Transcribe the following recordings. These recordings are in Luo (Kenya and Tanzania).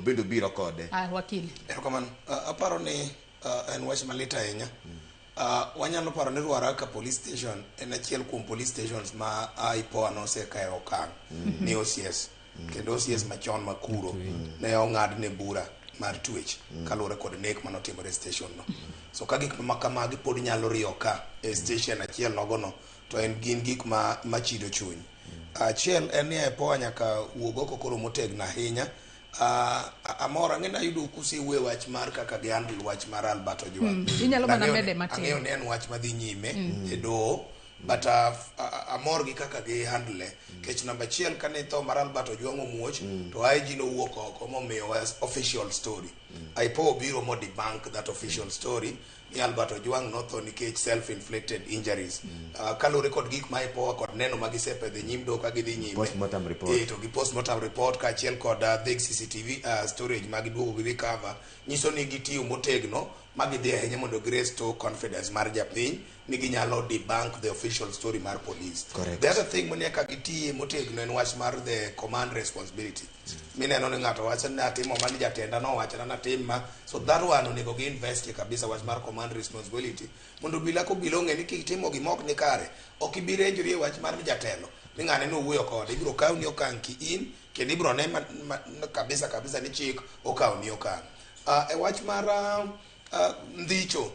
Obende obiro kode. Ah, wakili. Erokamano. Aparo ni en wach malit ahinya. Wanyalo paro ni Ruaraka police station en achiel kuom police stations ma IPOA nosekawo okang' ni OCS kendo OCS machon ma kuro ne ong'ad ne bura mar twech kaluwore kod nek manotimore e station no. So ka gik ma kamagi pod nyalo riyo ka e station achiel nogono to en gin gik ma machido chuny. Achiel en ni IPOA nyaka wuog oko koro motegno ahinya. Amor ang'e nayudo kusewuoyo wach mar kaka gi handle wach mar Albert Ojwang. Inyalo mana Ang'eyo mede matin. Ang'eyo ni en wach madhi nyime e doho but amor gi kaka gi handle kech namba achiel kane tho mar Albert Ojwang omuoch to IG nowuok oko momiyowa official story. IPOA obiro mo debunk that official story ni Albert Ojwang notho nikech self inflicted injuries. Kaluwore kod gik ma IPOA kod neno ma gisepedho e nyim doho ka gidhi nyime. Postmortem report. To gi postmortem report kaachiel kod big CCTV storage ma giduogo gi recover nyiso ni gitiyo motegno ma gidhi ahinya mondo gi restore confidence mar japiny ni ginyalo debunk the official story mar police. Correct. The other thing manyaka gitiye motegno en wach mar the command responsibility. Mineno ni ng'ato wacho ni atimo ma ni jatenda nowachona natim ma so that one onego gi invest kabisa wach mar command responsibility mondo obila kobila ong'e ni kitimo gima ok ni kare ok ibi renjori e wach mar ni jatelo ni ng'ane nowuoyo kode ibiro kawni okang' ki in kendo ibiro ne kabisa kabisa ni chik okawni okang'. E wach mar ndhicho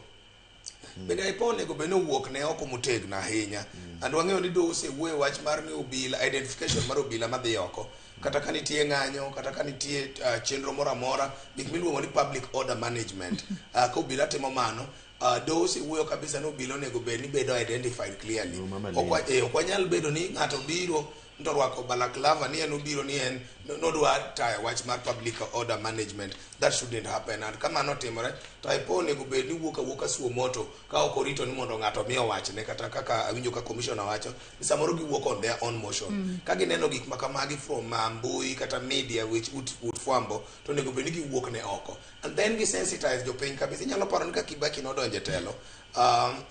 bende IPOA onego bed ni owuok ne oko motegno ahinya and wang'eyo ni doho osewuoyo e wach mar ni obila identification mar obila madhi oko kata ka nitie ng'anyo kata ka nitie chenro moro amora gik miluongo ni public order management ka obila timo mano doho osewuoyo kabisa ni obila onego bed ni bedo identified clearly. Yo mama Ok wanyal bedo ni ng'ato biro to orwako balaclava ni en obiro ni en nodwa tayo wach mar public order management. That shouldn't happen and ka mano otimore to IPOA onego bed ni wuok awuoka suo moto ka ok orito ni mondo ng'ato mi owachne kata kaka awinjo ka commissioner wacho ni samoro giwuok on their own motion ka gineno gik ma kamagi from mbui kata media which ut fwambo to onego bed ni giwuok ne oko and then gi sensitize jopiny kabisa. Inyalo paro ni ka Kibaki nodonjo e telo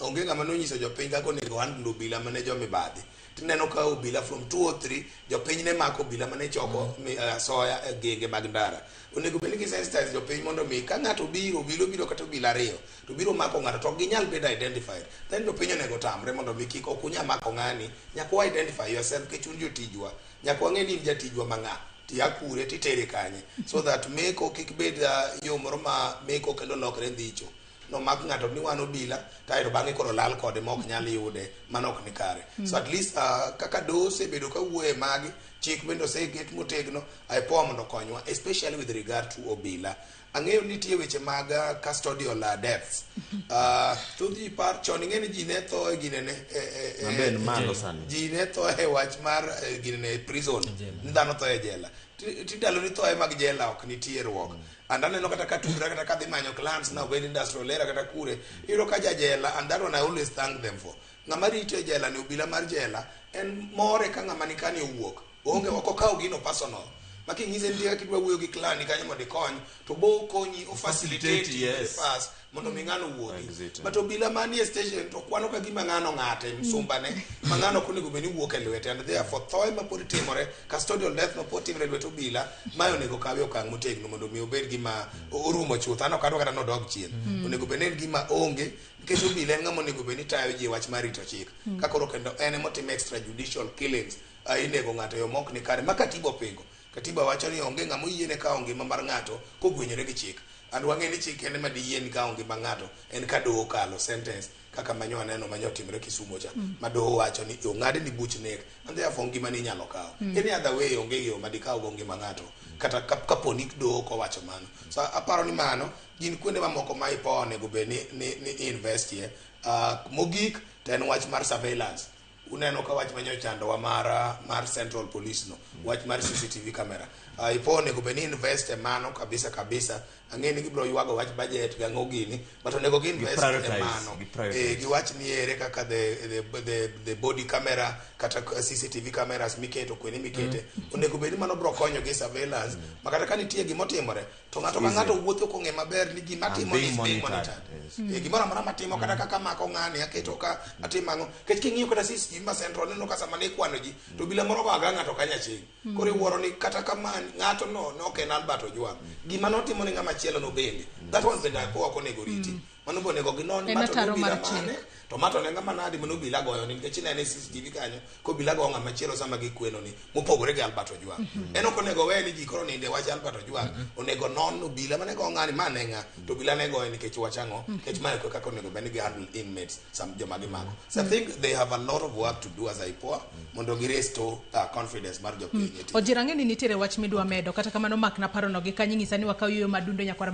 onge ng'ama nonyiso jopiny kaka onego handle obila mane jomibadhi. Tineno ka obila from 2 or 3 jopiny ne mako obila mane choko soya e genge mag ndara. Onego bed ni gi sensitize jopiny mondo mi ka ng'ato obiro, obila obiro kata obila ariyo to biro mako ng'ato to ok ginyal bedo identified. Then jopiny onego tamre mondo mi kik ok unyal mako ng'ani, nyaka wa identify yourself nikech un jotijwa. Nyaka wang'e ni in jatijwa ma ng'a, tiya kure titere kanye. So that meko kik bed yo moro ma meko kendo lokre ndhicho. Nomak ng'ato ni wan obila kaeto bang'e koro lal kode ma ok nyal yude, mano ok ni kare. So at least kaka doho osebedo ka wuoye magi, chik bende oseket motegno, IPOA mondo okonywa especially with regard to obila. Ang'eyo ni nitie weche mag custodial deaths. Thoth ji par chon ing'e ni ji ne tho e ginene Mabe en malo sani. Ji ne tho e wach mar ginene prison, ni dhano tho e jela. Ti ndalo ni thoe mag jela ok nitie ruok. And aneno kata ka tudra kata kadhi manyo clans na obed industrial era kata kure, iyudo ka jajela, and that one I always thank them for. Ng'ama rito e jela ni obila mar jela, en more ka ng'ama ni kani owuok. Onge ok okawo gino personal. Ma king'ise nitie kaka idwa wuoyo gi clan ni kanyo mondo ikony, to bo okonyi, o facilitate Yes. fast mondo mi ng'ano wuogi. Exit, But obila manie station to kwano ka gima ng'ano ng'ate, msumbane, ma ng'ano ok onego bed ni wuok e lwete. And therefore thoe ma pod timore, custodial death ma pod timore e lwet obila, mae onego kawe okang' motegno mondo mi obed gima orumo chuth. An ok adwa kata nodog chien. Onego bed ni en gima onge, nikech obila en ng'ama onego bed ni tayo ji e wach mar rito chik. Ka koro kendo en emotimo extrajudicial killings, inego ng'ato e yo mok ni kare, ma katiba opingo. Katiba wacho ni onge ng'ama oyiene kawo ngima mar ng'ato kogwenyore gi chik. And wang'e ni chik kende ma diyieni kawo ngima ng'ato en ka doho okalo sentence kaka manyo aneno manyo otimore Kisumu cha ma doho wacho ni ong'ad ni buch nek and therefore ngima ni inyalo kawo. Any other way onge yo ma dikaw go ngima ng'ato kata kapo ni doho ok owacho mano. So aparo ni mano gin kuonde mamoko ma IPOA onego bed ni invest ye. Mogik to en wach mar surveillance. Uneno ka wach manyo chandowa mar Central Police no, wach mar CCTV camera. IPOA onego bed ni invest e mano kabisa kabisa. Ang'e ni gibiro ywago wach budget gang'o gini, but onego gi invest e mano. Gi prioritize. Giwach ni ere kaka the body camera kata CCTV cameras miketo kuonde mikete. Onego bed ni mano biro konyo gi surveillance. Ma kata ka nitie gima otimore, to ng'ato ka ng'ato wuotho kong'e maber ni gima timo being is being monitored. monitored. Gimoro amora matimo kata kaka mako ng'ani aketo ka atimo ang'o. Nikech king'iyo kata CCTV TV ma Central neno ka sama ne ikwano ji to obila moro go aga ng'ato kanya chieng'. Koro iwuoro ni kata kama ng'ato no ne ok en Albert Ojwang. Gima notimo ni ng'ama chielo no bende. That one bende IPOA ok onego riti. Mano be onego ginon En ma to ne ataro obila mar chik. mane to ma to ne ng'ama nadi mane obila goyo ni nikech inene e CCTV kanyo kobila goyo ng'ama chielo sama gikweno ni mopogore gi Albert Ojwang. En ok onego we ni ji koro ninde wach Albert Ojwang. Onego non obila mane go ng'ani ma ne ng'a to obila ne goye nikech wach ang'o nikech mae e kaka onego bed ni gi handle inmates sam joma gimako. So I think they have a lot of work to do as IPOA mondo gi restore confidence mar jopiny e tich. Ojira ang'e ni nitiere wach midwa medo kata kamano makna parono gi kanyo ing'isa ni wakaw yueyo madundo nyakwara.